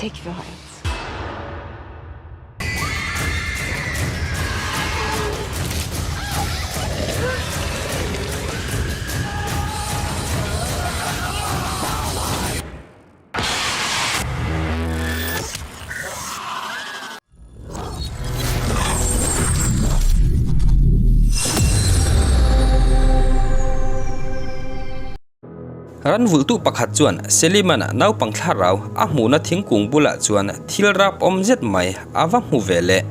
Tek bir hayat. Ran vulhtu pakhat chuan Seliman naupang thlarau a hmuhna thingkung bulah chuan thil rap awm zet mai a va hmu ve leh.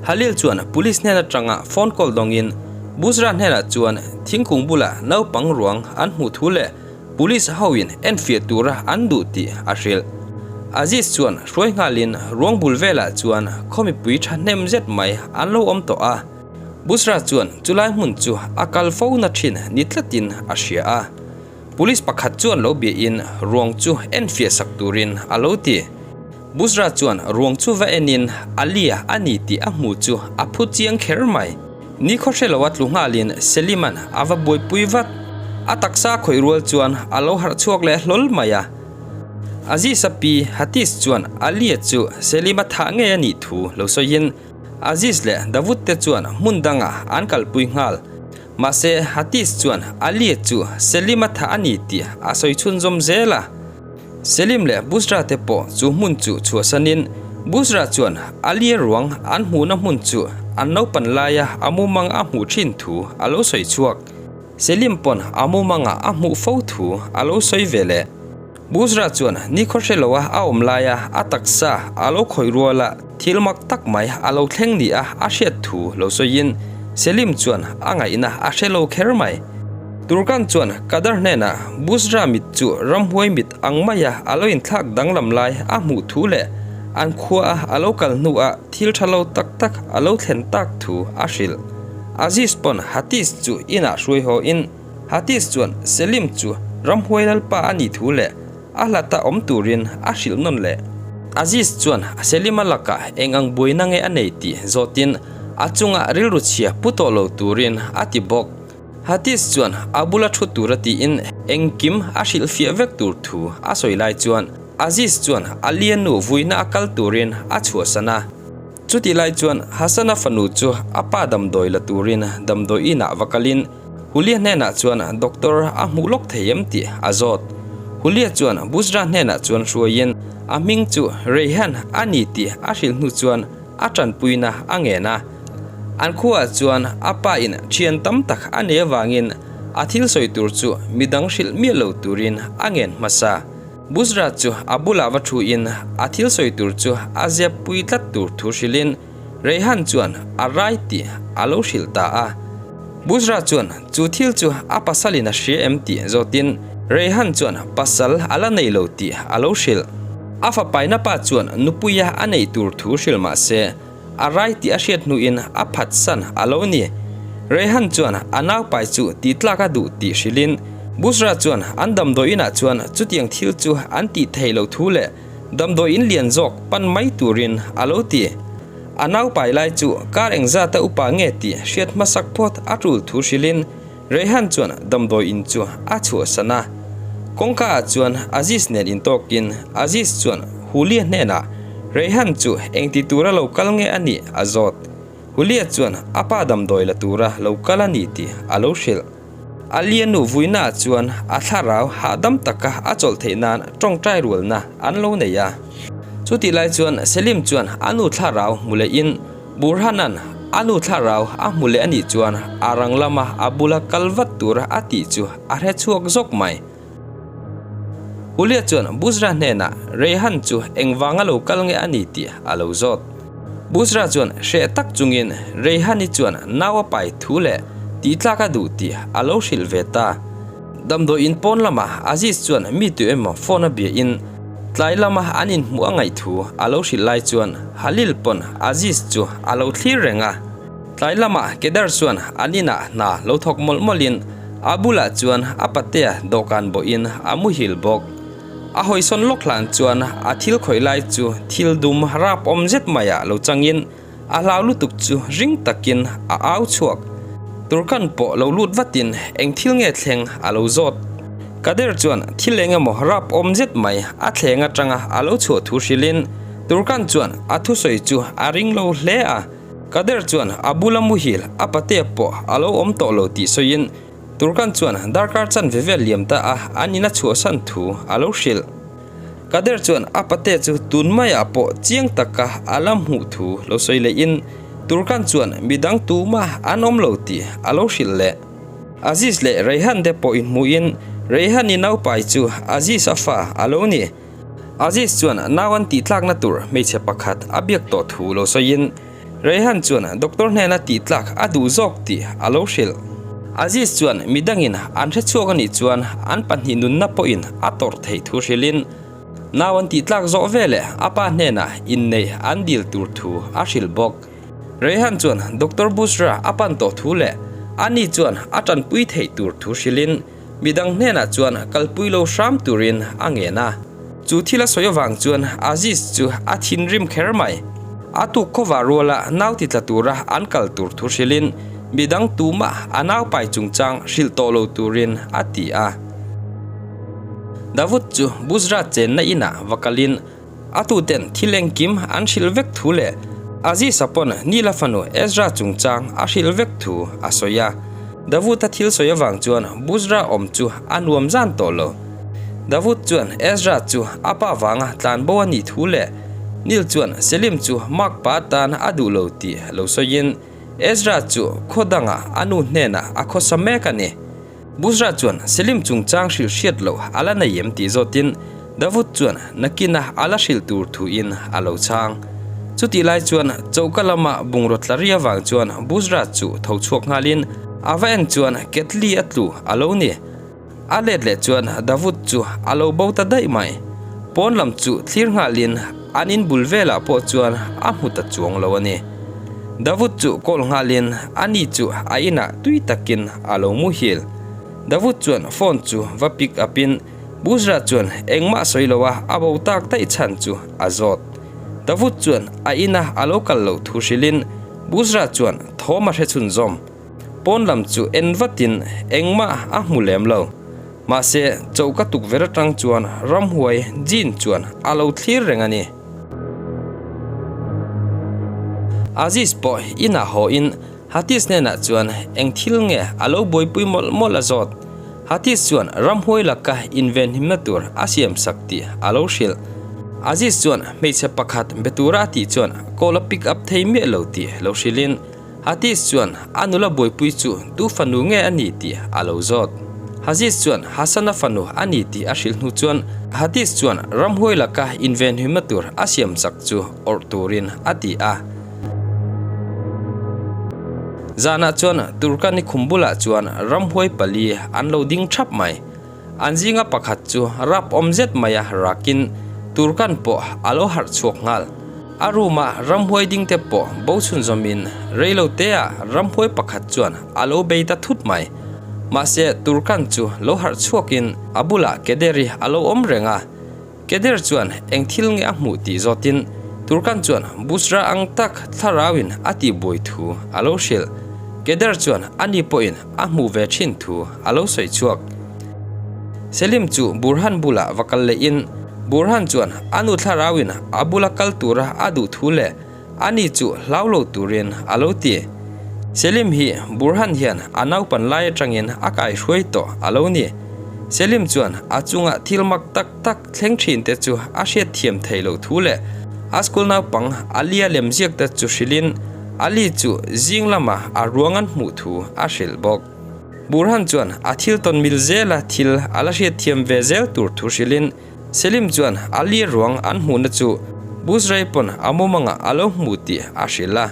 Halil chuan police hnen atanga phone call dawngin Busra hnenah chuan thingkung bulah naupang ruang an hmuh thu leh Police hoin enfiah tura an duh tih a hrilh. Aziz chuan hruai nghalin ruang bul velah chuan khaw mipui thahnem zet mai an lo awm tawh a. Busra chuan chulai hmun chu a kal fo na thin ni tlatin a hria a. Police pakhat chuan lo biahin ruang chu enfiah sak turin a lo ti. Busra chuan ruang chu va enin Alia a ni tih a hmu chu a phu chiang kher mai. Ni khaw hre lo a tlu nghalin Seliman a va buaipui vat. A taksa khawih rual chuan a lo harh chhuak leh hlawl mai a. Aziz-a pi Hatis chuan Alia chu Selima thah ngei a nih thu lo sawiin Aziz leh Davud te chuan hmun dangah an kalpui nghal. Mahse Hatis chuan Alia chu Selima thah a ni tih a sawi chhunzawm zel a. Selim leh Busra te pawh chu hmun chu chhuahsanin Busra chuan Alia ruang an hmuhna hmun chu an naupan laia a mumang a hmuh thin thu a lo sawi chhuak. Selim pawn a mumanga a hmuh fo thu a lo sawi ve leh. Busra chuan nikhaw hre loa a awm laia a taksa a lo khawih ruala thil mak tak mai a lo thleng nia a hriat thu lo sawiin Selim chuan a ngaihna a hre lo kher mai. Turkan chuan Kadar hnenah Busra mit chu ramhuai mit ang maia a lo inthlak danglam lai a hmuh thu leh an khua a lo kal hnuah thil tha lo tak tak a lo thlen tak thu a hrilh. Aziz pawn Hatis chu inah hruai haw in Hatis chuan Selim chu ramhuai lalpa a nih thu leh a hlata awm turin a hrilh nawn leh. Aziz chuan Selima lakah eng ang buaina nge a nei tih zawtin a chungah rilru chhia pu tawh lo turin a ti bawk. Hatis chuan a bula thu tura tiin engkim a hrilhfiah vek tur thu a sawi lai chuan Aziz chuan Alia nu vuina a kal turin a chhuahsan a. Chutih lai chuan Hassan-a fanu chu a pa damdawi la turin damdawi inah va kalin Hulia hnenah chuan doctor a hmuh lawk thei em tih a zawt. Hulia chuan Busra hnenah chuan hruaiin a hming chu Rayhan a ni tih a hrilh hnu chuan a tanpuina a ngen a. An khuaah chuan a pa in thian tam tak a nei avangin a thil sawi tur chu midang hrilh miah lo turin a ngen hmasa. Busra chu a bulah va thu in a thil sawi tur chu a zep pui tlat tur thu hrilhin Rayhan chuan a rai tih a lo hrilh ta a. Busra chuan chu thil chu a pasalin a hria em tih zawtin Rayhan chuan pasal a la nei lo tih a lo hrilh. A fapaina pa chuan nupuia a neih tur thu hrilh mah se, a rai tih a hriat hnuin a phatsan a lo ni. Rayhan chuan a naupai chu tih tlak a duh tih hrilhin Busra chuan an damdawi inah chuan chutiang thil chu an tih thei lo thu leh damdawi in lian zawk pan mai turin a lo ti. A naupai lai chu kar engzata upa nge tih hriat hmasak phawt a tul thu hrilhin Rayhan chuan damdawi in chu a chhuahsan a. Kawngka ah chuan Aziz nen intawkin Aziz chuan Hulia hnenah Rayhan chu engti tura lo kal nge a nih a zawt. Hulia chuan a pa damdawi la tura lo kal a ni tih a lo hrilh. Alia nu vuina ah chuan a thlarau hahdam taka a chawlh theih nan tawngtai rualna an lo nei a. Chutih lai chuan Selim chuan a nu thlarau hmu lehin Burhanan a nu thlarau a hmu leh a nih chuan a rang lama a bula kal vat tur a tih chu a hre chhuak zawk mai. Hulia chuan Busra hnenah Rayhan chu engvanga lo kal nge a ni tih a lo zawt. Busra chuan hreh tak chungin Rayhan-i chuan nau a pai thu leh tihtlak a duh tih a lo hrilh ve ta. Damdawi in pawn lamah Aziz chuan mi tu emaw phone a biahin tlai lama an inhmuh a ngaih thu a lo hrilh lai chuan Halil pawn Aziz chu a lo thlir reng a. Tlai lamah Kedar chuan an inah hna lo thawk mawlh mawlhin a bulah chuan a patea dawhkan bawhin a muhil bawk. A hawisawn lawk hlan chuan a thil khawih lai chu thil dum rap awm zet maiah lo changin A hlau lutuk chu ring takin a au chhuak. Turkan pawh lo lut vatin eng thil nge thleng a lo zawt. Kader chuan thil eng emaw rap awm zet mai a thleng atanga a lo chhuah thu hrilhin Turkan chuan a thusawi chu a ring lo hle a. Kader chuan a bula muhil a patea pawh a lo awm tawh lo tih sawiin Turkan chuan darkar chanve vel liam ta a an in a chhuahsan thu a lo hrilh. Kader chuan a pate chu tun maiah pawh chiang taka a la hmuh thu lo sawi lehin Turkan chuan midang tumah an awm lo tih a lo hrilh leh. Aziz leh Rayhan te pawh inhmuhin Rayhan-i naupai chu Aziz a fa a lo ni. Aziz chuan nau an tihtlakna tur hmeichhe pakhat a biak tawh thu lo sawiin Rayhan chuan doctor hnena tihtlak a duh zawk tih a lo hrilh. Aziz chuan midangin an hrechhuak a nih chuan an pahnih nunna pawhin a tawrh theih thu hrilhin nau an tihtlak zawh veleh a pa hnenah inneih an dil tur thu a hrilh bawk. Rayhan chuan Doctor Bushra a pan tawh thu leh ani chuan a tanpui theih tur thu hrilhin midang hnenah chuan kalpui lo hram turin a ngen a. Chu thil a sawi avang chuan Aziz chu a thinrim kher mai. A tuk khawva ruala nau ti tla tura an kal tur thu hrilhin midang tumah a naupai chungchang hrilh tawh lo turin a ti a. Davut chu Bushra chenna inah va kalin A tuten thil engkim an hrilh vek thu leh Aziz-a pawn Nila fanu Ezra chungchang a hrilh vek thu a sawi a. Davut-a thil sawi avang chuan Buzra awm chu a nuam zan tawh lo. Davut chuan Ezra chu a pa vanga tlan bo a nih thu leh Nil chuan Selim chu mark pa atan a duh lo tih lo sawiin Ezra chu khaw dangah a nu hnenah a khawsa mek a ni. Buzra chuan Selim chungchang hrilh hriat loh a la nei em tih zawtin Davut chuan nakina a la hrilh tur thuin a lo chhang. Chutih lai chuan choka lama bungraw tla ri avang chuan Buzra chu tho chhuak nghalin a va en chuan ketli a tlu a lo ni. A let leh chuan Davut chu a lo bo ta daih mai. Pawn lam chu thlir nghalin an in bul velah pawh chuan a hmu ta chuang lo a ni. Davut chu call nghalin ani chu a inah tui takin a lo muhil. Davut chuan phone chu va pick up in Buzra chuan engmah sawi lo a a bo tak daih chhan chu a zawt. Davut chuan a ina a lo kal loh thu hrilhin Buzra chuan thawm a hre chhunzawm. Pawn lam chu en vatin engmah a hmu lem lo. Mahse choka tukverh atang chuan ramhuai Jin chuan a lo thlir reng a ni. Aziz pawh inah haw in Hatis hnenah chuan eng thil nge a lo buaipui mawlh mawlh a zawt. Hatis chuan ramhuai laka invenhimna tur a siamsak tih a lo hrilh. Aziz chuan hmeichhe pakhat be tura a tih chuan call a pick up thei miah lo tih lo hrilhin Hatis chuan a nula buaipui chu tu fanu nge a ni tih a lo zawt. Haziz chuan Hasan-a fanu a ni tih a hrilh hnu chuan Hatis chuan ramhuai laka invenhimna tur a siamsak chu awrh turin a ti a. Zanah chuan Turkani khum bulah chuan ramhuai pali an lo ding thap mai. An zinga pakhat chu rap awm zet maia rakin Turkan pawh a lo harh chhuak nghal. A room-a ramhuai ding te pawh bo chhunzawmin reiloteah ramhuai pakhat chuan a lo bei ta thut mai. Mahse Turkan chu lo harh chhuakin a bulah Kederi a lo awm reng a. Keder chuan eng thil nge a hmuh tih zawtin Turkan chuan Busra ang tak thlarauin a tihbuai thu a lo hrilh. Keder chuan ani pawhin a hmuh ve thin thu a lo sawi chhuak. Selim chu Burhan bulah va kal lehin Burhan chuan a nu thlarauin a bula kal tura a duh thu leh ani chu hlau lo turin a lo ti. Selim hi Burhan hian a naupan lai atangin a kaihruai tawh a lo ni. Selim chuan a chunga thil mak tak tak thleng thin te chu a hriat thiam theih loh thu leh a school naupang Ali-a lemziak te chu hrilhin Ali chu zing lama a ruang an hmuh thu a hrilh bawk. Burhan chuan a thil tawn mil zela thil a la hriat thiam ve zel tur thu hrilhin Selim chuan Ali ruang an hmuhna chu Busrai pawn a mumangah a lo hmu tih a hrilh a.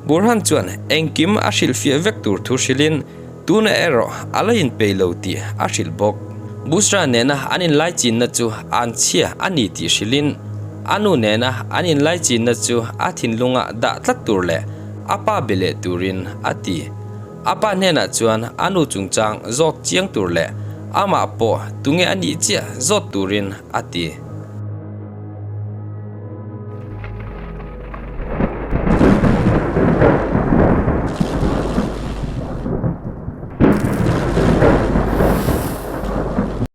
Burhan chuan engkim a hrilhfiah vek tur thu hrilhin tuna erawh a la inpei lo tih a hrilh bawk. Busra nena an inlaichinna chu an chhia a ni tih hrilhin a nu nena an inlaichinna chu a thinlunga dah tlat tur leh a pa be leh turin a ti. A pa hnenah chuan a nu chungchang zawt chiang tur leh amah pawh tunge a nih chiah zawt turin a ti.